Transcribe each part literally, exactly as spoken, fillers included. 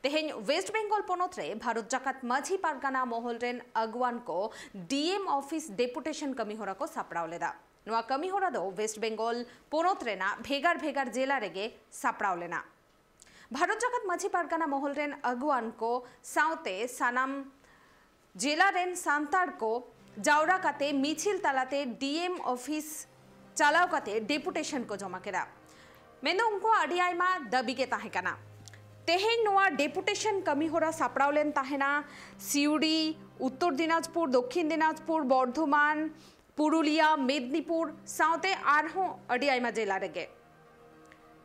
ᱛᱮᱦᱮᱧ ᱳᱭᱮᱥᱴ ᱵᱮᱝᱜᱚᱞ ᱯᱚᱱᱚᱛ ᱨᱮ ᱵᱷᱟᱨᱚᱛ ᱡᱟᱠᱟᱛ ᱢᱟᱹᱡᱷᱤ ᱯᱟᱨᱜᱟᱱᱟ ᱢᱚᱦᱚᱞ ᱨᱮᱱ ᱟᱹᱜᱩᱣᱟᱹᱱ ᱠᱚ ᱰᱤ ᱮᱢ ᱚᱯᱷᱤᱥ ᱰᱮᱯᱩᱴᱮᱥᱚᱱ ᱠᱟᱹᱢᱤ ᱦᱚᱨᱟ ᱠᱚ ᱥᱟᱯᱲᱟᱣ ᱞᱮᱫᱟ᱾ ᱱᱚᱣᱟ ᱠᱟᱹᱢᱤ ᱦᱚᱨᱟ ᱫᱚ ᱳᱭᱮᱥᱴ ᱵᱮᱝᱜᱚᱞ ᱯᱚᱱᱚᱛ ᱨᱮᱱᱟᱜ ᱵᱷᱮᱜᱟᱨ ᱵᱷᱮᱜᱟᱨ ᱡᱮᱞᱟ ᱨᱮᱜᱮ ᱥᱟᱯᱲᱟᱣ ᱞᱮᱱᱟ᱾ ᱵᱷᱟᱨᱚᱛ ᱡᱟᱠᱟᱛ ᱢᱟᱹᱡᱷᱤ ᱯᱟᱨᱜᱟᱱᱟ ᱢᱚᱦᱚᱞ ᱨᱮᱱ ᱟᱹᱜᱩᱣᱟᱹᱱ ᱠᱚ ᱥᱟᱶᱛᱮ ᱥᱟᱱᱟᱢ ᱡᱮᱞᱟ ᱨᱮᱱ ᱥᱟᱱᱛᱟᱲ ᱠᱚ ᱡᱟᱣᱨᱟ ᱠᱟᱛᱮ ᱢᱤᱪᱷᱤᱞ ᱛᱟᱞᱟᱛᱮ ᱰᱤ ᱮᱢ ᱚᱯᱷᱤᱥ ᱪᱟᱞᱟᱣ ᱠᱟᱛᱮ ᱰᱮᱯᱩᱴᱮᱥᱚᱱ ᱠᱚ ᱡᱚᱢᱟ ᱠᱮᱫᱟ᱾ ᱢᱮᱱᱫᱚ ᱩᱱᱠᱩᱣᱟᱜ ᱟᱹᱰᱤ ᱟᱭᱢᱟ ᱫᱟᱹᱵᱤ ᱜᱮ ᱛᱟᱦᱮᱸ ᱠᱟᱱᱟ᱾ ᱛᱮᱦᱮᱧ ᱱᱚᱣᱟ ᱰᱮᱯᱩᱴᱮᱥᱚᱱ ᱠᱟᱹᱢᱤ ᱦᱚᱨᱟ ᱥᱟᱯᱲᱟᱣ ᱞᱮᱱ ᱛᱟᱦᱮᱱᱟ ᱥᱤᱣᱲᱤ, ᱩᱛᱛᱚᱨ ᱫᱤᱱᱟᱡᱽᱯᱩᱨ, ᱫᱚᱠᱠᱷᱤᱱ ᱫᱤᱱᱟᱡᱽᱯᱩᱨ, ᱵᱚᱨᱫᱷᱚᱢᱟᱱ, ᱯᱩᱨᱩᱞᱤᱭᱟ, ᱢᱮᱫᱽᱱᱤᱯᱩᱨ ᱥᱟᱶᱛᱮ ᱟᱨᱦᱚᱸ ᱟᱹᱰᱤ ᱟᱭᱢᱟ ᱡᱮᱞᱟ ᱨᱮᱜᱮ᱾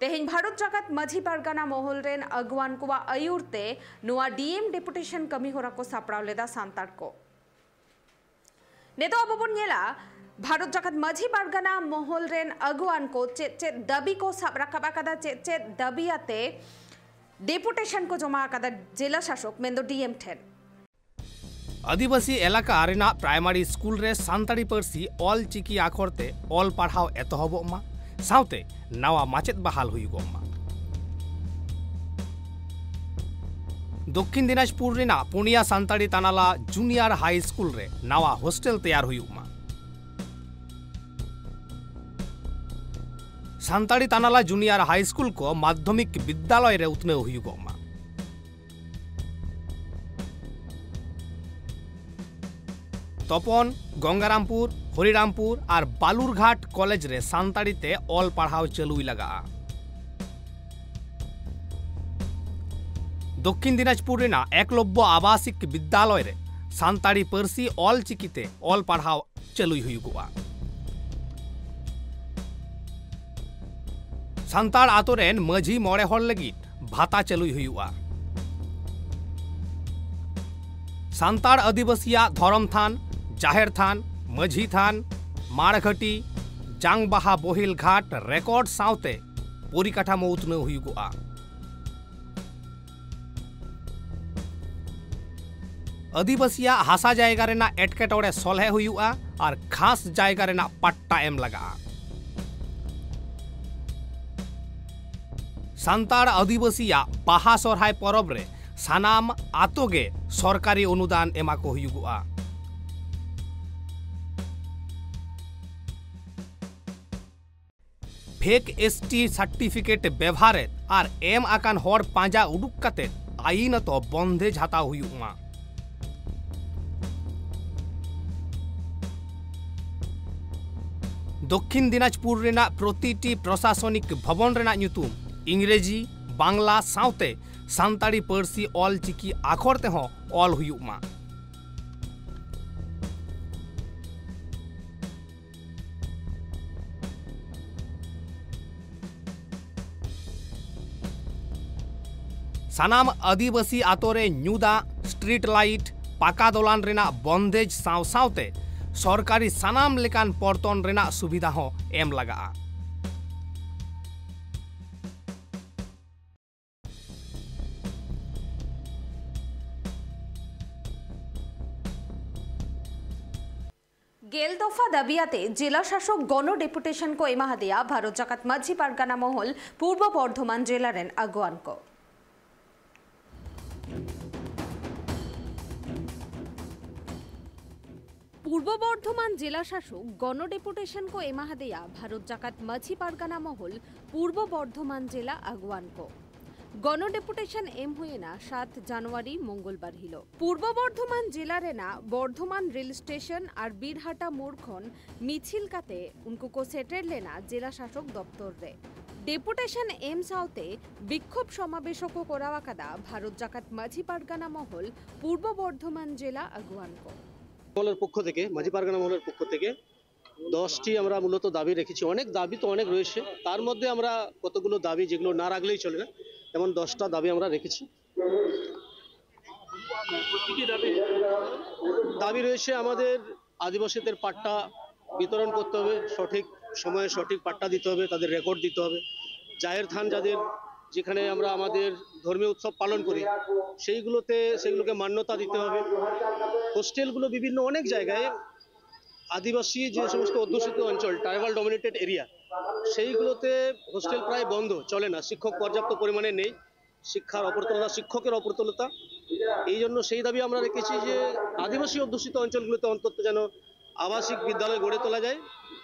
ᱛᱮᱦᱮᱧ ᱵᱷᱟᱨᱚᱛ ᱡᱟᱠᱟᱛ ᱢᱟᱹᱡᱷᱤ ᱯᱟᱨᱜᱟᱱᱟ ᱢᱚᱦᱚᱞ ᱨᱮᱱ ᱟᱹᱜᱩᱣᱟᱹᱱ ᱠᱚᱣᱟᱜ ᱟᱹᱭᱩᱨ ᱛᱮ ᱱᱚᱣᱟ ᱰᱤ ᱮᱢ ᱰᱮᱯᱩᱴᱮᱥᱚᱱ ᱠᱟᱹᱢᱤ ᱦᱚᱨᱟ ᱠᱚ ᱥᱟᱯᱲᱟᱣ ᱞᱮᱫᱟ ᱥᱟᱱᱛᱟᱲ ᱠᱚ᱾ ᱱᱤᱛᱚᱜ ᱟᱵᱚ ᱵᱚᱱ ᱧᱮᱞᱟ ᱵᱷᱟᱨᱚᱛ ᱡᱟᱠᱟᱛ ᱢᱟᱹᱡᱷᱤ ᱯᱟᱨᱜᱟᱱᱟ ᱢᱚᱦᱚᱞ ᱨᱮᱱ ᱟᱹᱜᱩᱣᱟᱹᱱ ᱠᱚ ᱪᱮᱫ ᱪᱮᱫ ᱫᱟᱹᱵᱤ ᱠᱚ ᱥᱟᱵ ᱨᱟᱠᱟᱵ ᱟᱠᱟᱫᱟ, ᱪᱮᱫ ᱪᱮᱫ ᱫᱟᱹᱵᱤ ᱟᱛᱮ ᱰᱮᱯᱩᱴᱮᱥᱚᱱ ᱠᱚ ᱡᱚᱢᱟ ᱟᱠᱟᱫᱟ ᱡᱮᱞᱟ ᱥᱟᱥᱚᱠ ᱢᱮᱱᱫᱚ ᱰᱤ ᱮᱢ ᱴᱷᱮᱱ᱾ ᱟᱹᱫᱤᱵᱟᱹᱥᱤ ᱮᱞᱟᱠᱟ ᱨᱮᱱᱟᱜ ᱯᱨᱟᱭᱢᱟᱨᱤ ᱥᱠᱩᱞ ᱨᱮ ᱥᱟᱱᱛᱟᱲᱤ ᱯᱟᱹᱨᱥᱤ ᱚᱞ ᱪᱤᱠᱤ ᱟᱠᱷᱚᱨ ᱛᱮ ᱚᱞ ᱯᱟᱲᱦᱟᱣ ᱮᱛᱚᱦᱚᱵᱚᱜ ᱢᱟ, ᱥᱟᱶᱛᱮ ᱱᱟᱣᱟ ᱢᱟᱪᱮᱫ ᱵᱟᱦᱟᱞ ᱦᱩᱭᱩᱜᱚᱜ ᱢᱟ᱾ ᱫᱚᱠᱠᱷᱤᱱ ᱫᱤᱱᱟᱡᱽᱯᱩᱨ ᱨᱮᱱᱟᱜ ᱯᱩᱱᱭᱟ ᱥᱟᱱᱛᱟᱲᱤ ᱛᱟᱱᱟᱞᱟ ᱡᱩᱱᱤᱭᱚᱨ ᱦᱟᱭ ᱥᱠᱩᱞ ᱨᱮ ᱱᱟᱣᱟ ᱦᱳᱥᱴᱮᱞ ᱛᱮᱭᱟᱨ ᱦᱩᱭᱩᱜ ᱢᱟ᱾ ᱥᱟᱱᱛᱟᱲᱤ ᱛᱟᱱᱟᱞᱟ ᱡᱩᱱᱤᱭᱚᱨ ᱦᱟᱭ ᱥᱠᱩᱞ ᱠᱚ ᱢᱟᱫᱽᱫᱷᱚᱢᱤᱠ ᱵᱤᱫᱽᱫᱟᱞᱚᱭ ᱨᱮ ᱩᱛᱱᱟᱹᱣ ᱦᱩᱭᱩᱜᱚᱜ ᱢᱟ᱾ ᱛᱚᱯᱚᱱ, ᱜᱚᱝᱜᱟᱨᱟᱢᱯᱩᱨ, ᱦᱚᱨᱤᱨᱟᱢᱯᱩᱨ ᱟᱨ ᱵᱟᱞᱩᱨᱜᱷᱟᱴ ᱠᱚᱞᱮᱡᱽ ᱨᱮ ᱥᱟᱱᱛᱟᱲᱤ ᱛᱮ ᱚᱞ ᱯᱟᱲᱦᱟᱣ ᱪᱟᱹᱞᱩᱭ ᱞᱟᱜᱟᱜᱼᱟ᱾ ᱫᱚᱠᱠᱷᱤᱱ ᱫᱤᱱᱟᱡᱽᱯᱩᱨ ᱨᱮᱱᱟᱜ ᱮᱠᱞᱚᱵᱽᱵᱚ ᱟᱵᱟᱥᱤᱠ ᱵᱤᱫᱽᱫᱟᱞᱚᱭ ᱨᱮ ᱥᱟᱱᱛᱟᱲᱤ ᱯᱟᱹᱨᱥᱤ ᱚᱞ ᱪᱤᱠᱤ ᱛᱮ ᱚᱞ ᱯᱟᱲᱦᱟᱣ ᱪᱟᱹᱞᱩᱭ ᱦᱩᱭᱩᱜᱚᱜᱼᱟ᱾ ᱥᱟᱱᱛᱟᱲ ᱟᱛᱳ ᱨᱮᱱ ᱢᱟᱹᱡᱷᱤ ᱢᱚᱬᱮ ᱦᱚᱲ ᱞᱟᱹᱜᱤᱫ ᱵᱷᱟᱛᱟ ᱪᱟᱹᱞᱩᱭ ᱦᱩᱭᱩᱜᱼᱟ᱾ ᱥᱟᱱᱛᱟᱲ ᱟᱹᱫᱤᱵᱟᱹᱥᱤᱭᱟᱜ ᱫᱷᱚᱨᱚᱢ ᱛᱷᱟᱱ, ᱡᱟᱦᱮᱨ ᱛᱷᱟᱱ, ᱢᱟᱹᱡᱷᱤ ᱛᱷᱟᱱ, ᱢᱟᱲᱜᱷᱟᱹᱴᱤ, ᱡᱟᱝᱵᱟᱦᱟ ᱵᱚᱦᱤᱞ ᱜᱷᱟᱴ ᱨᱮᱠᱚᱨᱰ ᱥᱟᱶᱛᱮ ᱯᱚᱨᱤᱠᱟᱴᱷᱟᱢᱳ ᱩᱛᱱᱟᱹᱣ ᱦᱩᱭᱩᱜᱚᱜᱼᱟ᱾ ᱟᱹᱫᱤᱵᱟᱹᱥᱤᱭᱟᱜ ᱦᱟᱥᱟ ᱡᱟᱭᱜᱟ ᱨᱮᱱᱟᱜ ᱮᱴᱠᱮᱴᱚᱬᱮ ᱥᱚᱞᱦᱮ ᱦᱩᱭᱩᱜᱼᱟ ᱟᱨ ᱠᱷᱟᱥ ᱡᱟᱭᱜᱟ ᱨᱮᱱᱟᱜ ᱯᱟᱴᱴᱟ ᱮᱢ ᱞᱟᱜᱟᱜᱼᱟ᱾ ᱥᱟᱱᱛᱟᱲ ᱟᱹᱫᱤᱵᱟᱹᱥᱤᱭᱟᱜ ᱵᱟᱦᱟ ᱥᱚᱨᱦᱟᱭ ᱯᱚᱨᱚᱵᱽ ᱨᱮ ᱥᱟᱱᱟᱢ ᱟᱛᱳ ᱜᱮ ᱥᱚᱨᱠᱟᱨᱤ ᱚᱱᱩᱫᱟᱱ ᱮᱢᱟ ᱠᱚ ᱦᱩᱭᱩᱜᱚᱜᱼᱟ᱾ ᱯᱷᱮᱠ ᱮᱥ ᱴᱤ ᱥᱟᱨᱴᱤᱯᱷᱤᱠᱮᱴ ᱵᱮᱵᱷᱟᱨᱮᱫ ᱟᱨ ᱮᱢ ᱟᱠᱟᱱ ᱦᱚᱲ ᱯᱟᱸᱡᱟ ᱩᱰᱩᱠ ᱠᱟᱛᱮ ᱟᱭᱤᱱᱚᱛᱚ ᱵᱚᱱᱫᱮᱡ ᱦᱟᱛᱟᱣ ᱦᱩᱭᱩᱜ ᱢᱟ᱾ ᱫᱚᱠᱠᱷᱤᱱ ᱫᱤᱱᱟᱡᱽᱯᱩᱨ ᱨᱮᱱᱟᱜ ᱯᱨᱚᱛᱤᱴᱤ ᱯᱨᱚᱥᱟᱥᱚᱱᱤᱠ ᱵᱷᱚᱵᱚᱱ ᱨᱮᱱᱟᱜ ᱧᱩᱛᱩᱢ ᱤᱝᱨᱮᱡᱤ, ᱵᱟᱝᱞᱟ ᱥᱟᱶᱛᱮ ᱥᱟᱱᱛᱟᱲᱤ ᱯᱟᱹᱨᱥᱤ ᱚᱞ ᱪᱤᱠᱤ ᱟᱠᱷᱚᱨ ᱛᱮᱦᱚᱸ ᱚᱞ ᱦᱩᱭᱩᱜ ᱢᱟ᱾ ᱥᱟᱱᱟᱢ ᱟᱹᱫᱤᱵᱟᱹᱥᱤ ᱟᱛᱳ ᱨᱮ ᱧᱩ ᱫᱟᱜ, ᱥᱴᱨᱤᱴ ᱞᱟᱭᱤᱴ, ᱯᱟᱠᱟ ᱫᱚᱞᱟᱱ ᱨᱮᱱᱟᱜ ᱵᱚᱱᱫᱮᱡ ᱥᱟᱶ ᱥᱟᱶᱛᱮ ᱥᱚᱨᱠᱟᱨᱤ ᱥᱟᱱᱟᱢ ᱞᱮᱠᱟᱱ ᱯᱚᱨᱛᱚᱱ ᱨᱮᱱᱟᱜ ᱥᱩᱵᱤᱫᱷᱟ ᱦᱚᱸ ᱮᱢ ᱞᱟᱜᱟᱜᱼᱟ᱾ ᱜᱮᱞ ᱫᱚᱯᱷᱟ ᱫᱟᱹᱵᱤ ᱟᱛᱮ ᱡᱮᱞᱟ ᱥᱟᱥᱚᱠ ᱜᱚᱱᱚ ᱰᱮᱯᱩᱴᱮᱥᱚᱱ ᱠᱚ ᱮᱢᱟ ᱦᱟᱫᱮᱭᱟ ᱵᱷᱟᱨᱚᱛ ᱡᱟᱠᱟᱛ ᱢᱟᱹᱡᱷᱤ ᱯᱟᱨᱜᱟᱱᱟ ᱢᱚᱦᱚᱞ ᱯᱩᱨᱵᱚ ᱵᱚᱨᱫᱷᱚᱢᱟᱱ ᱡᱮᱞᱟ ᱨᱮᱱ ᱟᱹᱜᱩᱣᱟᱱ ᱠᱚ᱾ ᱯᱩᱨᱵᱚ ᱵᱚᱨᱫᱷᱚᱢᱟᱱ ᱡᱮᱞᱟ ᱥᱟᱥᱚᱠ ᱜᱚᱱᱚ ᱰᱮᱯᱩᱴᱮᱥᱚᱱ ᱠᱚ ᱮᱢᱟ ᱦᱟᱫᱮᱭᱟ ᱵᱷᱟᱨᱚᱛ ᱡᱟᱠᱟᱛ ᱢᱟᱹᱡᱷᱤ ᱯᱟᱨᱜᱟᱱᱟ ᱢᱚᱦᱚᱞ ᱯᱩᱨᱵᱚ ᱵᱚᱨᱫᱷᱚᱢᱟᱱ ᱡᱮᱞᱟ ᱟᱹᱜᱩᱣᱟᱱ ᱠᱚ᱾ ᱜᱚᱱᱚ ᱰᱮᱯᱩᱴᱮᱥᱚᱱ ᱮᱢ ᱦᱩᱭᱮᱱᱟ ᱥᱟᱛ ᱡᱟᱱᱩᱣᱟᱨᱤ ᱢᱚᱝᱜᱚᱞᱵᱟᱨ ᱦᱤᱞᱳᱜ᱾ ᱯᱩᱨᱵᱚ ᱵᱚᱨᱫᱷᱚᱢᱟᱱ ᱡᱮᱞᱟ ᱨᱮᱱᱟᱜ ᱵᱚᱨᱫᱷᱚᱢᱟᱱ ᱨᱮᱞ ᱥᱴᱮᱥᱚᱱ ᱟᱨ ᱵᱤᱨᱦᱟᱴᱟ ᱢᱳᱲ ᱠᱷᱚᱱ ᱢᱤᱪᱷᱤᱞ ᱠᱟᱛᱮ ᱩᱱᱠᱩ ᱠᱚ ᱥᱮᱴᱮᱨ ᱞᱮᱱᱟ ᱡᱮᱞᱟ ᱥᱟᱥᱚᱠ ᱫᱚᱯᱛᱚᱨ ᱨᱮ᱾ ᱰᱮᱯᱩᱴᱮᱥᱚᱱ ᱮᱢ ᱥᱟᱶᱛᱮ ᱵᱤᱠᱠᱷᱳᱵ ᱥᱚᱢᱟᱵᱮᱥ ᱦᱚᱸᱠᱚ ᱠᱚᱨᱟᱣ ᱟᱠᱟᱫᱟ ᱵᱷᱟᱨᱚᱛ ᱡᱟᱠᱟᱛ ᱢᱟᱹᱡᱷᱤ ᱯᱟᱨᱜᱟᱱᱟ ᱢᱚᱦᱚᱞ ᱯᱩᱨᱵᱚ ᱵᱚᱨᱫᱷᱚᱢᱟᱱ ᱡᱮᱞᱟ ᱟᱹᱜᱩᱣᱟᱱ ᱠᱚ᱾ মহলের পক্ষ থেকে, মাঝি পারগানা মহলের পক্ষ থেকে দশটি আমরা মূলত দাবি রেখেছি। অনেক দাবি তো অনেক রয়েছে, তার মধ্যে আমরা কতগুলো দাবি যেগুলো না রাখলেই চলে না, তেমন দশটা দাবি আমরা রেখেছি। কি কি দাবি? দাবি রয়েছে আমাদের আদিবাসীদের পাট্টা বিতরণ করতে হবে, সঠিক সময়ে সঠিক পাট্টা দিতে হবে, তাদের রেকর্ড দিতে হবে। জাহের থান যাদের, যেখানে আমরা আমাদের ধর্মীয় উৎসব পালন করি, সেইগুলোতে, সেগুলোকে মান্যতা দিতে হবে। হোস্টেলগুলো বিভিন্ন অনেক জায়গায় আদিবাসী যে সমস্ত অধ্যুষিত অঞ্চল, ট্রাইবাল ডমিনেটেড এরিয়া, সেইগুলোতে হোস্টেল প্রায় বন্ধ, চলে না, শিক্ষক পর্যাপ্ত পরিমাণে নেই, শিক্ষার অপ্রতুলতা, শিক্ষকের অপ্রতুলতা। এই জন্য সেই দাবি আমরা রেখেছি যে আদিবাসী অধ্যুষিত অঞ্চলগুলোতে অন্তত যেন আবাসিক বিদ্যালয় গড়ে তোলা যায়,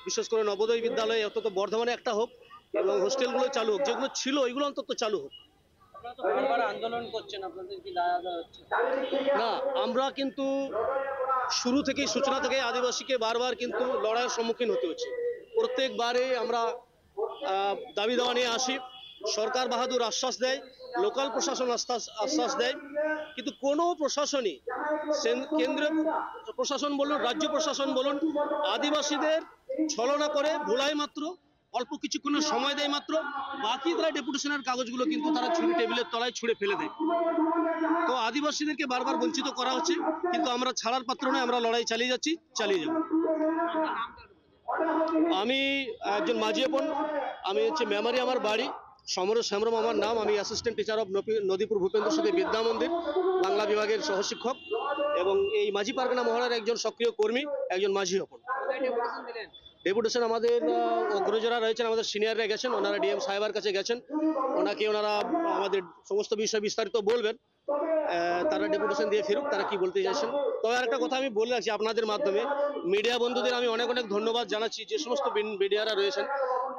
বিশেষ করে নবোদয় বিদ্যালয় অন্তত বর্ধমানে একটা হোক এবং হোস্টেলগুলো চালু হোক, যেগুলো ছিল ওইগুলো অন্তত চালু হোক। আপনারা তো বারবার আন্দোলন করছেন, আপনাদের কি দাঁড়া দেওয়া হচ্ছে? না, আমরা কিন্তু শুরু থেকেই, সূচনা থেকে আদিবাসীকে বারবার কিন্তু লড়াইয়ের সম্মুখীন হতে হচ্ছে। প্রত্যেকবারে আমরা আহ, দাবি দাওয়া নিয়ে আসি। সরকার বাহাদুর আশ্বাস দেয়, লোকাল প্রশাসন আশ্বাস আশ্বাস দেয়, কিন্তু কোনো প্রশাসনই সেন- কেন্দ্রীয় প্রশাসন বলুন, রাজ্য প্রশাসন বলুন, আদিবাসীদের ছলনা করে ভোলায় মাত্র অল্প কিছুক্ষণের সময় দেয় মাত্র, বাকি তারা ডেপুটেশনের কাগজগুলো কিন্তু তারা ছুঁড়ে, টেবিলের তলায় ছুঁড়ে ফেলে দেয়। তো আদিবাসীদেরকে বারবার বঞ্চিত করা হচ্ছে, কিন্তু আমরা ছাড়ার পাত্র নয়, আমরা লড়াই চালিয়ে যাচ্ছি, চালিয়ে যাব। আমি একজন মাঝি আপন, আমি হচ্ছে মেমারি আমার বাড়ি, সমরেশ হেমব্রম আমার নাম। আমি assistant teacher of Nadipur Bhupendra স্মৃতি বিদ্যা মন্দির, বাংলা বিভাগের সহশিক্ষক, এবং এই মাঝি পারগানা মহড়ার একজন সক্রিয় কর্মী, একজন মাঝি আপন। ডেপুটেশন আমাদের আহ, অগ্রজরা রয়েছেন, আমাদের সিনিয়ররা গেছেন, ওনারা ডিএম সাহেবের কাছে গেছেন, ওনাকে ওনারা আমাদের সমস্ত বিষয় বিস্তারিত বলবেন। আহ, তারা ডেপুটেশন দিয়ে ফিরুক, তারা কি বলতে চাইছেন। তবে আরেকটা কথা আমি বলে রাখছি আপনাদের মাধ্যমে, মিডিয়া বন্ধুদের আমি অনেক অনেক ধন্যবাদ জানাচ্ছি, যে সমস্ত মিডিয়ারা রয়েছেন।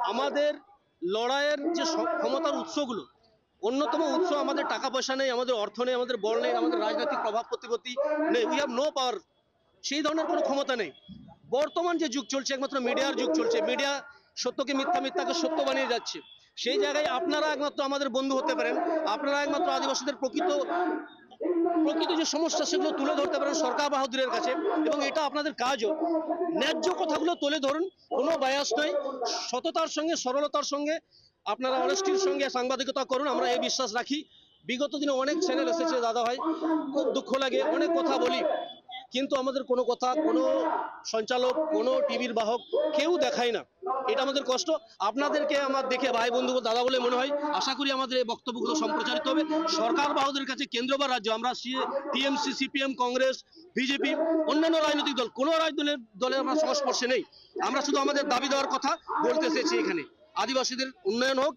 আমাদের লড়াইয়ের যে স- ক্ষমতার উৎসগুলো, অন্যতম উৎস আমাদের টাকা পয়সা নেই, আমাদের অর্থ নেই, আমাদের বল নেই, আমাদের রাজনৈতিক প্রভাব প্রতিপত্তি নেই, উই হ্যাভ নো পাওয়ার। সেই ধরনের কোনো ক্ষমতা নেই। বর্তমান যে যুগ চলছে, একমাত্র মিডিয়ার যুগ চলছে। মিডিয়া সত্যকে মিথ্যা, মিথ্যাকে সত্য বানিয়ে যাচ্ছে। সেই জায়গায় আপনারা একমাত্র আমাদের বন্ধু হতে পারেন, আপনারা একমাত্র আদিবাসীদের প্রকৃত প্রকৃত যে সমস্যা, সেগুলো তুলে ধরতে পারেন সরকার বাহাদুরের কাছে, এবং এটা আপনাদের কাজও। ন্যায্য কথাগুলো তুলে ধরুন, কোনো বায়াস নেই, সততার সঙ্গে, সরলতার সঙ্গে, আপনারা অনেস্টির সঙ্গে সাংবাদিকতা করুন, আমরা এই বিশ্বাস রাখি। বিগত দিনে অনেক চ্যানেল এসেছে দাদা ভাই, খুব দুঃখ লাগে, অনেক কথা বলি, কিন্তু আমাদের কোনো কথা কোনো সঞ্চালক, কোনো টিভির বাহক কেউ দেখায় না। এটা আমাদের কষ্ট। আপনাদেরকে আমার দেখে ভাই বন্ধু দাদা বলে মনে হয়। আশা করি আমাদের এই বক্তব্যগুলো সম্প্রচারিত হবে। সরকার বাহুদের কাছে, কেন্দ্র বা রাজ্য, আমরা টিএমসি, সিপিএম, কংগ্রেস, বিজেপি, অন্যান্য রাজনৈতিক দল, কোনো রাজনৈতিক দলের আমরা সংস্পর্শে নেই। আমরা শুধু আমাদের দাবি দেওয়ার কথা বলতে এসেছি এখানে, আদিবাসীদের উন্নয়ন হোক।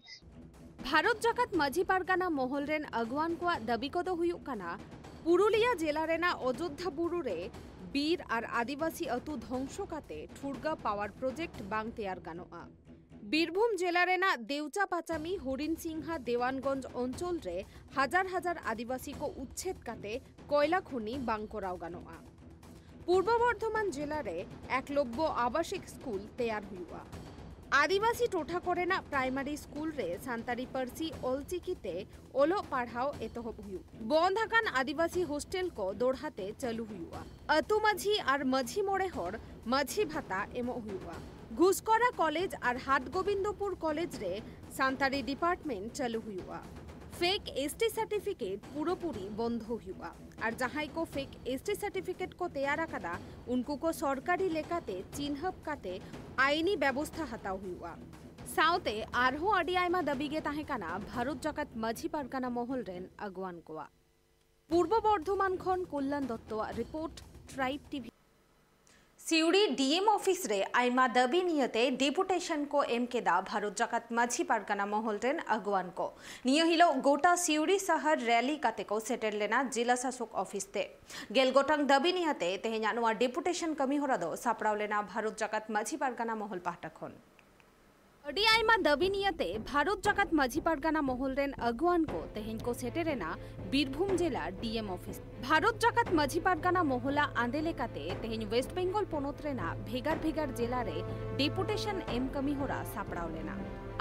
ভারত জাকাত মাঝি ᱯᱟᱨᱜᱟᱱᱟ ᱢᱚᱦᱚᱞ ᱨᱮᱱ ᱟᱹᱜᱩᱣᱟᱱ ᱠᱚᱣᱟᱜ ᱫᱟᱹᱵᱤ ᱠᱚᱫᱚ ᱦᱩᱭᱩᱜ ᱠᱟᱱᱟ, ᱯᱩᱨᱩᱞᱤᱭᱟᱹ ᱡᱮᱞᱟ ᱨᱮᱱᱟᱜ ᱚᱡᱳᱫᱽᱫᱷᱟ ᱵᱩᱨᱩ ᱨᱮ ᱵᱤᱨ ᱟᱨ ᱟᱹᱫᱤᱵᱟᱹᱥᱤ ᱟᱹᱛᱩ ᱫᱷᱚᱝᱥᱚ ᱠᱟᱛᱮ ᱴᱷᱩᱲᱜᱟ ᱯᱟᱣᱟᱨ ᱯᱨᱚᱡᱮᱠᱴ ᱵᱟᱝ ᱛᱮᱭᱟᱨ ᱜᱟᱱᱚᱜᱼᱟ᱾ ᱵᱤᱨᱵᱷᱩᱢ ᱡᱮᱞᱟ ᱨᱮᱱᱟᱜ ᱫᱮᱣᱪᱟ ᱯᱟᱪᱟᱢᱤ ᱦᱚᱨᱤᱱ ᱥᱤᱝᱦᱟ ᱫᱮᱣᱟᱱᱜᱚᱸᱡᱽ ᱚᱧᱪᱚᱞ ᱨᱮ ᱦᱟᱡᱟᱨ ᱦᱟᱡᱟᱨ ᱟᱹᱫᱤᱵᱟᱹᱥᱤ ᱠᱚ ᱩᱪᱪᱷᱮᱫ ᱠᱟᱛᱮ ᱠᱚᱭᱞᱟ ᱠᱷᱚᱱᱤ ᱵᱟᱝ ᱠᱚᱨᱟᱣ ᱜᱟᱱᱚᱜᱼᱟ᱾ ᱯᱩᱨᱵᱚ ᱵᱚᱨᱫᱷᱚᱢᱟᱱ ᱡᱮᱞᱟ ᱨᱮ ᱮᱠᱞᱚᱵᱽᱵᱚ ᱟᱵᱟᱥᱤᱠ ᱥᱠᱩᱞ ᱛᱮᱭᱟᱨ ᱦᱩᱭᱩᱜᱼᱟ᱾ ᱟᱹᱫᱤᱵᱟᱹᱥᱤ ᱴᱚᱴᱷᱟ ᱠᱚᱨᱮᱱᱟᱜ ᱯᱨᱟᱭᱢᱟᱨᱤ ᱥᱠᱩᱞ ᱨᱮ ᱥᱟᱱᱛᱟᱲᱤ ᱯᱟᱹᱨᱥᱤ ᱚᱞᱪᱤᱠᱤ ᱛᱮ ᱚᱞᱚᱜ ᱯᱟᱲᱦᱟᱣ ᱮᱛᱚᱦᱚᱵ ᱦᱩᱭᱩᱜ᱾ ᱵᱚᱱᱫᱷ ᱟᱠᱟᱱ ᱟᱹᱫᱤᱵᱟᱹᱥᱤ ᱦᱳᱥᱴᱮᱞ ᱠᱚ ᱫᱚᱲᱦᱟ ᱛᱮ ᱪᱟᱹᱞᱩ ᱦᱩᱭᱩᱜᱼᱟ᱾ ᱟᱹᱛᱩ ᱢᱟᱹᱡᱷᱤ ᱟᱨ ᱢᱟᱹᱡᱷᱤ ᱢᱚᱬᱮ ᱦᱚᱲ ᱢᱟᱹᱡᱷᱤ ᱵᱷᱟᱛᱟ ᱮᱢᱚᱜ ᱦᱩᱭᱩᱜᱼᱟ᱾ ᱜᱷᱩᱥᱠᱚᱨᱟ ᱠᱚᱞᱮᱡᱽ ᱟᱨ ᱦᱟᱴᱜᱳᱵᱤᱱᱫᱚᱯᱩᱨ ᱠᱚᱞᱮᱡᱽ ᱨᱮ ᱥᱟᱱᱛᱟᱲᱤ ᱰᱤᱯᱟᱨᱴᱢᱮᱱᱴ ᱪᱟᱹᱞᱩ ᱦᱩᱭᱩᱜᱼᱟ᱾ ᱯᱷᱮᱠ ᱮᱥᱴᱤ ᱥᱟᱨᱴᱤᱯᱷᱤᱠᱮᱴ ᱯᱩᱨᱟᱹᱯᱩᱨᱤ ᱵᱚᱱᱫᱷᱚ ᱦᱩᱭᱩᱜᱼᱟ᱾ ᱟᱨ ᱡᱟᱦᱟᱸᱭ ᱠᱚ ᱯᱷᱮᱠ ᱮᱥᱴᱤ ᱥᱟᱨᱴᱤᱯᱷᱤᱠᱮᱴ ᱠᱚ ᱛᱮᱭᱟᱨ ᱟᱠᱟᱫᱟ, ᱩᱱᱠᱩ ᱠᱚ ᱥᱚᱨᱠᱟᱨᱤ ᱞᱮᱠᱟᱛᱮ ᱪᱤᱱᱦᱟᱹᱯ ᱠᱟᱛᱮ ᱟᱭᱤᱱᱤ ᱵᱮᱵᱚᱥᱛᱷᱟ ᱦᱟᱛᱟᱣ ᱦᱩᱭᱩᱜᱼᱟ᱾ ᱥᱟᱶᱛᱮ ᱟᱨᱦᱚᱸ ᱟᱹᱰᱤ ᱟᱭᱢᱟ ᱫᱟᱹᱵᱤ ᱜᱮ ᱛᱟᱦᱮᱸ ᱠᱟᱱᱟ ᱵᱷᱟᱨᱚᱛ ᱡᱟᱠᱟᱛ ᱢᱟᱹᱡᱷᱤ ᱯᱟᱨᱜᱟᱱᱟ ᱢᱚᱦᱚᱞ ᱨᱮᱱ ᱟᱹᱜᱩᱣᱟᱱ ᱠᱚᱣᱟᱜ᱾ ᱯᱩᱨᱵᱚ ᱵᱚᱨᱫᱷᱚᱢᱟᱱ ᱠᱷᱚᱱ ᱠᱚᱞᱞᱟᱱ ᱫᱚᱛᱛᱚᱣᱟᱜ report, tribe TV. Siuri DM office ᱨᱮ ᱟᱭᱢᱟ ᱫᱟᱹᱵᱤ ᱱᱤᱭᱟᱹᱛᱮ ᱰᱮᱯᱩᱴᱮᱥᱚᱱ ᱠᱚ ᱮᱢ ᱠᱮᱫᱟ ᱵᱷᱟᱨᱚᱛ ᱡᱟᱠᱟᱛ ᱢᱟᱹᱡᱷᱤ ᱯᱟᱨᱜᱟᱱᱟ ᱢᱚᱦᱚᱞ ᱨᱮᱱ ᱟᱹᱜᱩᱣᱟᱱ ᱠᱚ᱾ ᱱᱤᱭᱟᱹ ᱦᱤᱞᱳᱜ ᱜᱚᱴᱟ ᱥᱤᱣᱲᱤ ᱥᱟᱦᱟᱨ ᱨᱮᱞᱤ ᱠᱟᱛᱮ ᱠᱚ ᱥᱮᱴᱮᱨ ᱞᱮᱱᱟ ᱡᱮᱞᱟ ᱥᱟᱥᱚᱠ ᱚᱯᱷᱤᱥ ᱛᱮ᱾ ᱜᱮᱞ ᱜᱚᱴᱟᱝ ᱫᱟᱹᱵᱤ ᱱᱤᱭᱟᱹᱛᱮ ᱛᱮᱦᱮᱧᱟᱜ ᱱᱚᱣᱟ ᱰᱮᱯᱩᱴᱮᱥᱚᱱ ᱠᱟᱹᱢᱤ ᱦᱚᱨᱟ ᱫᱚ ᱥᱟᱯᱲᱟᱣ ᱞᱮᱱᱟ ᱵᱷᱟᱨᱚᱛ ᱡᱟᱠᱟᱛ ᱢᱟᱹᱡᱷᱤ ᱯᱟᱨᱜᱟᱱᱟ ᱢᱚᱦᱚᱞ ᱯᱟᱦᱴᱟ ᱠᱷᱚᱱ᱾ ᱟᱹᱰᱤ ᱟᱭᱢᱟ ᱫᱟᱹᱵᱤ ᱱᱤᱭᱟᱹᱛᱮ ᱵᱷᱟᱨᱚᱛ ᱡᱟᱠᱟᱛ ᱢᱟᱹᱡᱷᱤ ᱯᱟᱨᱜᱟᱱᱟ ᱢᱚᱦᱚᱞ ᱨᱮᱱ ᱟᱹᱜᱩᱣᱟᱱ ᱠᱚ ᱛᱮᱦᱮᱧ ᱠᱚ ᱥᱮᱴᱮᱨᱮᱱᱟ ᱵᱤᱨᱵᱷᱩᱢ ᱡᱮᱞᱟ ᱰᱤᱮᱢ ᱚᱯᱷᱤᱥ᱾ ᱵᱷᱟᱨᱚᱛ ᱡᱟᱠᱟᱛ ᱢᱟᱹᱡᱷᱤ ᱯᱟᱨᱜᱟᱱᱟ ᱢᱚᱦᱚᱞᱟᱜ ᱟᱸᱫᱮ ᱞᱮᱠᱟᱛᱮ ᱛᱮᱦᱮᱧ ᱣᱮᱥᱴ ᱵᱮᱝᱜᱚᱞ ᱯᱚᱱᱚᱛ ᱨᱮᱱᱟᱜ ᱵᱷᱮᱜᱟᱨ ᱵᱷᱮᱜᱟᱨ ᱡᱮᱞᱟ ᱨᱮ ᱰᱮᱯᱩᱴᱮᱥᱚᱱ ᱮᱢ ᱠᱟᱹᱢᱤ ᱦᱚᱨᱟ ᱥᱟᱯᱲᱟᱣ ᱞᱮᱱᱟ᱾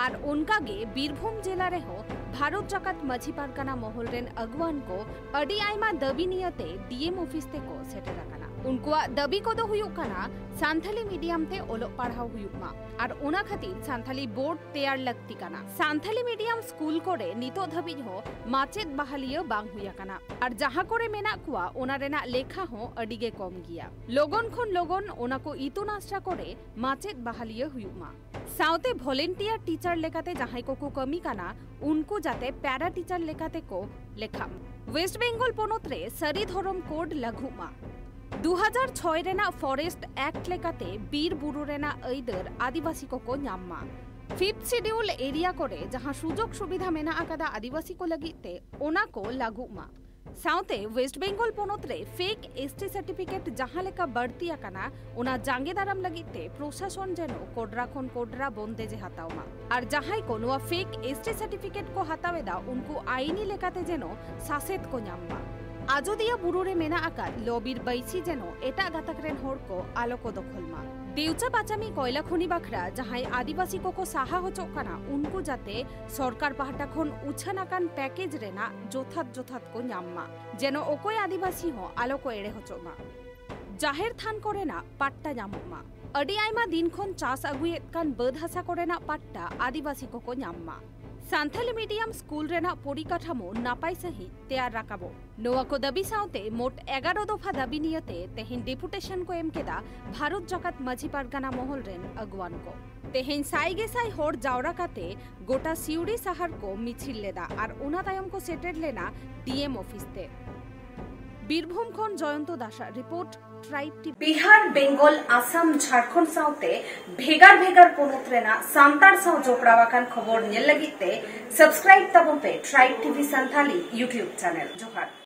ᱟᱨ ᱚᱱᱠᱟ ᱜᱮ ᱵᱤᱨᱵᱷᱩᱢ ᱡᱮᱞᱟ ᱨᱮᱦᱚᱸ ᱵᱷᱟᱨᱚᱛ ᱡᱟᱠᱟᱛ ᱢᱟᱹᱡᱷᱤ ᱯᱟᱨᱜᱟᱱᱟ ᱢᱚᱦᱚᱞ ᱨᱮᱱ ᱟᱹᱜᱩᱣᱟᱹᱱ ᱠᱚ ᱟᱹᱰᱤ ᱟᱭᱢᱟ ᱫᱟᱹᱵᱤ ᱱᱤᱭᱟᱹᱛᱮ ᱰᱤ ᱮᱢ ᱚᱯᱷᱤᱥ ᱛᱮᱠᱚ ᱥᱮᱴᱮᱨ ᱟᱠᱟᱱᱟ᱾ ᱩᱱᱠᱩᱣᱟᱜ ᱫᱟᱹᱵᱤ ᱠᱚᱫᱚ ᱦᱩᱭᱩᱜ ᱠᱟᱱᱟ ᱥᱟᱱᱛᱷᱟᱞᱤ ᱢᱤᱰᱤᱭᱟᱢ ᱛᱮ ᱚᱞᱚᱜ ᱯᱟᱲᱦᱟᱣ ᱦᱩᱭᱩᱜ ᱢᱟ ᱟᱨ ᱚᱱᱟ ᱠᱷᱟᱹᱛᱤᱨ ᱥᱟᱱᱛᱷᱟᱞᱤ ᱵᱳᱨᱰ ᱛᱮᱭᱟᱨ ᱞᱟᱹᱠᱛᱤ ᱠᱟᱱᱟ᱾ ᱥᱟᱱᱛᱷᱟᱞᱤ ᱢᱤᱰᱤᱭᱟᱢ ᱥᱠᱩᱞ ᱠᱚᱨᱮ ᱱᱤᱛᱚᱜ ᱫᱷᱟᱹᱵᱤᱡ ᱦᱚᱸ ᱢᱟᱪᱮᱫ ᱵᱟᱦᱟᱞᱤᱭᱟᱹ ᱵᱟᱝ ᱦᱩᱭ ᱟᱠᱟᱱᱟ ᱟᱨ ᱡᱟᱦᱟᱸ ᱠᱚᱨᱮ ᱢᱮᱱᱟᱜ ᱠᱚᱣᱟ ᱚᱱᱟ ᱨᱮᱱᱟᱜ ᱞᱮᱠᱷᱟ ᱦᱚᱸ ᱟᱹᱰᱤ ᱜᱮ ᱠᱚᱢ ᱜᱮᱭᱟ᱾ ᱞᱚᱜᱚᱱ ᱠᱷᱚᱱ ᱞᱚᱜᱚᱱ ᱚᱱᱟ ᱠᱚ ᱤᱛᱩᱱ ᱟᱥᱲᱟ ᱠᱚᱨᱮ ᱢᱟᱪᱮᱫ ᱵᱟᱦᱟᱞᱤᱭᱟᱹ ᱦᱩᱭᱩᱜ ᱢᱟ᱾ ᱥᱟᱶᱛᱮ ᱵᱷᱚᱞᱮᱱᱴᱤᱭᱟᱨ ᱴᱤᱪᱟᱨ ᱞᱮᱠᱟᱛᱮ ᱡᱟᱦᱟᱸᱭ ᱠᱚᱠᱚ ᱠᱟᱹᱢᱤ ᱠᱟᱱᱟ ᱩᱱᱠᱩ ᱡᱟᱛᱮ ᱯᱮᱨᱟ ᱴᱤᱪᱟᱨ ᱞᱮᱠᱟᱛᱮ ᱠᱚ ᱞᱮᱠᱷᱟᱜ ᱢᱟ᱾ ᱳᱭᱮᱥᱴ ᱵᱮᱝᱜᱚᱞ ᱯᱚᱱᱚᱛ ᱨᱮ ᱥᱟᱹᱨᱤ ᱫᱷᱚᱨᱚᱢ ᱠᱳᱰ ᱞᱟᱹᱜᱩᱜ ᱢᱟ᱾ ᱫᱩ ᱦᱟᱡᱟᱨ ᱪᱷᱚᱭ ᱨᱮᱱᱟᱜ ᱯᱷᱚᱨᱮᱥᱴ ᱮᱠᱴ ᱞᱮᱠᱟᱛᱮ ᱵᱤᱨ ᱵᱩᱨᱩ ᱨᱮᱱᱟᱜ ᱟᱹᱭᱫᱟᱹᱨ ᱟᱹᱫᱤᱵᱟᱹᱥᱤ ᱠᱚᱠᱚ ᱧᱟᱢ ᱢᱟ᱾ ᱯᱷᱤᱯᱛᱷ ᱥᱤᱰᱤᱭᱩᱞ ᱮᱨᱤᱭᱟ ᱠᱚᱨᱮ ᱡᱟᱦᱟᱸ ᱥᱩᱡᱳᱜᱽ ᱥᱩᱵᱤᱫᱷᱟ ᱢᱮᱱᱟᱜ ᱟᱠᱟᱫᱟ ᱟᱹᱫᱤᱵᱟᱹᱥᱤ ᱠᱚ ᱞᱟᱹᱜᱤᱫ ᱛᱮ, ᱚᱱᱟ ᱠᱚ ᱞᱟᱹᱜᱩᱜ ᱢᱟ᱾ ᱥᱟᱶᱛᱮ ᱳᱭᱮᱥᱴ ᱵᱮᱝᱜᱚᱞ ᱯᱚᱱᱚᱛ ᱨᱮ ᱯᱷᱮᱠ ᱮᱥ ᱴᱤ ᱥᱟᱨᱴᱤᱯᱷᱤᱠᱮᱴ ᱡᱟᱦᱟᱸ ᱞᱮᱠᱟ ᱵᱟᱹᱲᱛᱤ ᱟᱠᱟᱱᱟ, ᱚᱱᱟ ᱡᱟᱸᱜᱮ ᱫᱟᱨᱟᱢ ᱞᱟᱹᱜᱤᱫ ᱛᱮ ᱯᱨᱚᱥᱟᱥᱚᱱ ᱡᱮᱱᱚ ᱠᱚᱰᱨᱟ ᱠᱷᱚᱱ ᱠᱚᱰᱨᱟ ᱵᱚᱱᱫᱮᱡ ᱮ ᱦᱟᱛᱟᱣ ᱢᱟ᱾ ᱟᱨ ᱡᱟᱦᱟᱸᱭ ᱠᱚ ᱱᱚᱣᱟ ᱯᱷᱮᱠ ᱮᱥ ᱴᱤ ᱥᱟᱨᱴᱤᱯᱷᱤᱠᱮᱴ ᱠᱚ ᱦᱟᱛᱟᱣ ᱮᱫᱟ, ᱩᱱᱠᱩ ᱟᱭᱤᱱᱤ ᱞᱮᱠᱟᱛᱮ ᱡᱮᱱᱚ ᱥᱟᱥᱮᱛ ᱠᱚ ᱧᱟᱢ ᱢᱟ᱾ ᱟᱡᱚᱫᱤᱭᱟᱹ ᱵᱩᱨᱩ ᱨᱮ ᱢᱮᱱᱟᱜ ᱟᱠᱟᱫ ᱞᱚᱵᱤᱨ ᱵᱟᱹᱭᱥᱤ ᱡᱮᱱᱚ ᱮᱴᱟᱜ ᱜᱟᱛᱟᱠ ᱨᱮᱱ ᱦᱚᱲ ᱠᱚ ᱟᱞᱚ ᱠᱚ ᱫᱚᱠᱷᱚᱞ ᱢᱟ᱾ ᱫᱮᱣᱪᱟ ᱯᱟᱪᱟᱢᱤ ᱠᱚᱭᱞᱟ ᱠᱷᱚᱱᱤ ᱵᱟᱠᱷᱨᱟ ᱡᱟᱦᱟᱸᱭ ᱟᱹᱫᱤᱵᱟᱹᱥᱤ ᱠᱚᱠᱚ ᱥᱟᱦᱟ ᱦᱚᱪᱚᱜ ᱠᱟᱱᱟ, ᱩᱱᱠᱩ ᱡᱟᱛᱮ ᱥᱚᱨᱠᱟᱨ ᱯᱟᱦᱴᱟ ᱠᱷᱚᱱ ᱩᱪᱷᱟᱹᱱ ᱟᱠᱟᱱ ᱯᱮᱠᱮᱡᱽ ᱨᱮᱱᱟᱜ ᱡᱚᱛᱷᱟᱛ ᱡᱚᱛᱷᱟᱛ ᱠᱚ ᱧᱟᱢ ᱢᱟ, ᱡᱮᱱᱚ ᱚᱠᱚᱭ ᱟᱹᱫᱤᱵᱟᱹᱥᱤ ᱦᱚᱸ ᱟᱞᱚ ᱠᱚ ᱮᱲᱮ ᱦᱚᱪᱚᱜ ᱢᱟ᱾ ᱡᱟᱦᱮᱨ ᱛᱷᱟᱱ ᱠᱚᱨᱮᱱᱟᱜ ᱯᱟᱴᱴᱟ ᱧᱟᱢᱚᱜ ᱢᱟ᱾ ᱟᱹᱰᱤ ᱟᱭᱢᱟ ᱫᱤᱱ ᱠᱷᱚᱱ ᱪᱟᱥ ᱟᱹᱜᱩᱭᱮᱫ ᱠᱟᱱ ᱵᱟᱹᱫᱽ ᱦᱟᱥᱟ ᱠᱚᱨᱮᱱᱟᱜ ᱯᱟᱴᱴᱟ ᱟᱹᱫᱤᱵᱟᱹᱥᱤ ᱠᱚᱠᱚ ᱧᱟᱢ ᱢᱟ᱾ ᱥᱟᱱᱛᱷᱟᱞᱤ ᱢᱤᱰᱤᱭᱟᱢ ᱥᱠᱩᱞ ᱨᱮᱱᱟᱜ ᱯᱚᱨᱤᱠᱟᱴᱷᱟᱢᱳ ᱱᱟᱯᱟᱭ ᱥᱟᱺᱦᱤᱡ ᱛᱮᱭᱟᱨ ᱨᱟᱠᱟᱵᱚᱜ᱾ ᱱᱚᱣᱟ ᱠᱚ ᱫᱟᱹᱵᱤ ᱥᱟᱶᱛᱮ ᱢᱳᱴ ᱮᱜᱟᱨᱚ ᱫᱚᱯᱷᱟ ᱫᱟᱹᱵᱤ ᱱᱤᱭᱟᱹᱛᱮ ᱛᱮᱦᱮᱧ ᱰᱮᱯᱩᱴᱮᱥᱚᱱ ᱠᱚ ᱮᱢ ᱠᱮᱫᱟ ᱵᱷᱟᱨᱚᱛ ᱡᱟᱠᱟᱛ ᱢᱟᱹᱡᱷᱤ ᱯᱟᱨᱜᱟᱱᱟ ᱢᱚᱦᱚᱞ ᱨᱮᱱ ᱟᱹᱜᱩᱣᱟᱹᱱ ᱠᱚ᱾ ᱛᱮᱦᱮᱧ ᱥᱟᱭ ᱜᱮᱥᱟᱭ ᱦᱚᱲ ᱡᱟᱣᱨᱟ ᱠᱟᱛᱮ ᱜᱚᱴᱟ ᱥᱤᱣᱲᱤ ᱥᱟᱦᱟᱨ ᱠᱚ ᱢᱤᱪᱷᱤᱞ ᱞᱮᱫᱟ ᱟᱨ ᱚᱱᱟ ᱛᱟᱭᱚᱢ ᱠᱚ ᱥᱮᱴᱮᱨ ᱞᱮᱱᱟ ᱰᱤ ᱮᱢ ᱚᱯᱷᱤᱥ ᱛᱮ᱾ ᱵᱤᱨᱵᱷᱩᱢ ᱠᱷᱚᱱ ᱡᱚᱭᱚᱱᱛᱚ ᱫᱟᱥᱟᱜ report, tribe TV. Bihar, Bengal, Assam, Jharkhand ᱥᱟᱶᱛᱮ ᱵᱷᱮᱜᱟᱨ ᱵᱷᱮᱜᱟᱨ ᱯᱚᱱᱚᱛ ᱨᱮᱱᱟᱜ ᱥᱟᱱᱛᱟᱲ ᱥᱟᱶ ᱡᱚᱯᱲᱟᱣ ᱟᱠᱟᱱ ᱠᱷᱚᱵᱚᱨ ᱧᱮᱞ ᱞᱟᱹᱜᱤᱫ ᱛᱮ ᱥᱟᱵᱥᱠᱨᱟᱭᱤᱵ ᱛᱟᱵᱚᱱ ᱯᱮ Tribe TV Santhali YouTube channel. ᱡᱚᱦᱟᱨ᱾